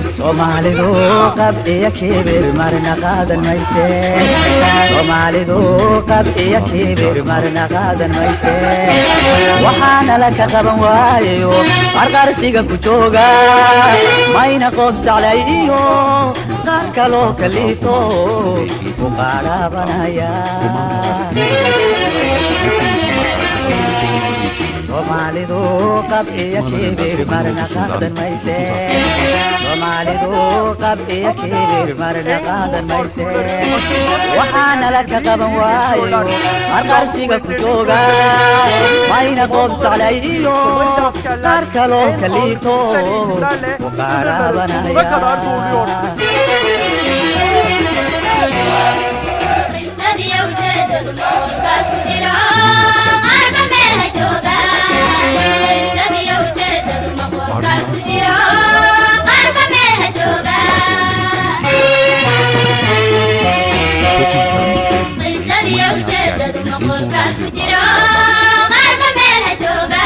Soomaalidu qab iyo kibir marna qaadan mayse. Soomaalidu qab iyo kibir marna qaadan mayse. Waxaana la ka qaban waayayo qarqarsiga ku jooga, mayna qoob saclay iyo qaar kaloo kaliito ku qaadhaabanaya. Romanlar deniz alanı koşullarda yakın duruma karşı hazırlıklı olmalı eğitimini Soomaalidu qab iyo Eğitim alanında kibir Somali marna ordusundan qaadan mayse. 39 asker var. Soomaalidu qab iyo kibir marna qaadan mayse. Waxaana la ka qaban waayo qarqarsiga ku jooga, mayna qoob saclay iyo qaar kaloo kaliito ku Sınırları sonuna kadar qaadhaabanaya. Zorluyor. Somali askerlerinin savaş envanterinde savaşmasını Ardından sonra Toplam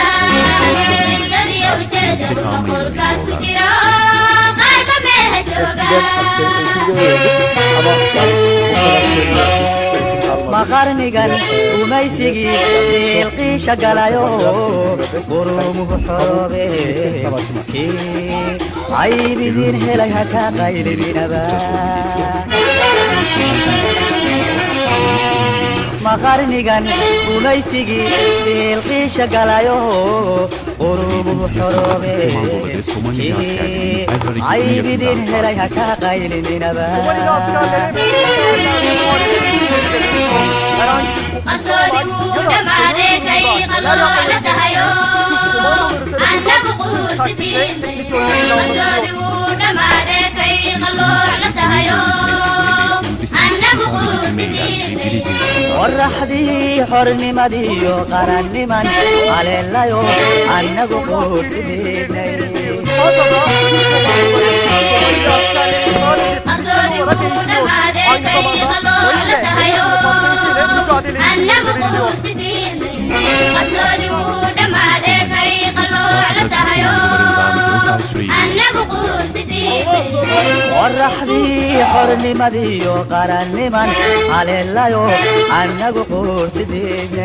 güvenlik birimleri Somalili askerlerin en zorlandığı bölgede kalmayı öneriyorlar. Eskiden askeri eğitim görüyorduk ama yani bu kadar seviye eğitim almadık. Ma qarnigan gumaysigii qiilqiisha galayo qurumuhu xoroobe, kii caybidin Terör helay bölgesi haka sesine qaylinaba. Oldukça zorlu geçiyor. Askerler eğitimlerden bölgesi sorun Ma qarnigan gumaysigii qiilqiisha galayo qurumuhu Eğitim sırasında xoroobe, Türk komandoları Somalili askerlerin kii her hareketini caybidin yakından helay takip haka ediyor. qaylinaba. Somalili askerlere bütün muhalefet güçleri veriliyor. Herhangi bir komutan ya da sorumlu durumda neler yapmaları gerektiğini Türk komandoları tarafından takdirde teknik önlem alınıyor. Filistinliler ekonomi bölgesine girme ve teröristleri etkisiz hale getirme eylemleri birebir Qoraxdii xornimadiyo qaranniman haleelayo annagu quursidiinay. Isparta'da Türk komandoları Somalili askerlerin sadece fiziksel olarak eğitiliyor. Aynı zamanda mayın ve hava patlayıcı ile mücadele eğitimleri veriliyor. Isparta'da Türk komandoların 4 ay süreyle eğitim yapacak. Qoraxdii xornimadiyo qaranniman haleelayo annagu quursidiinay.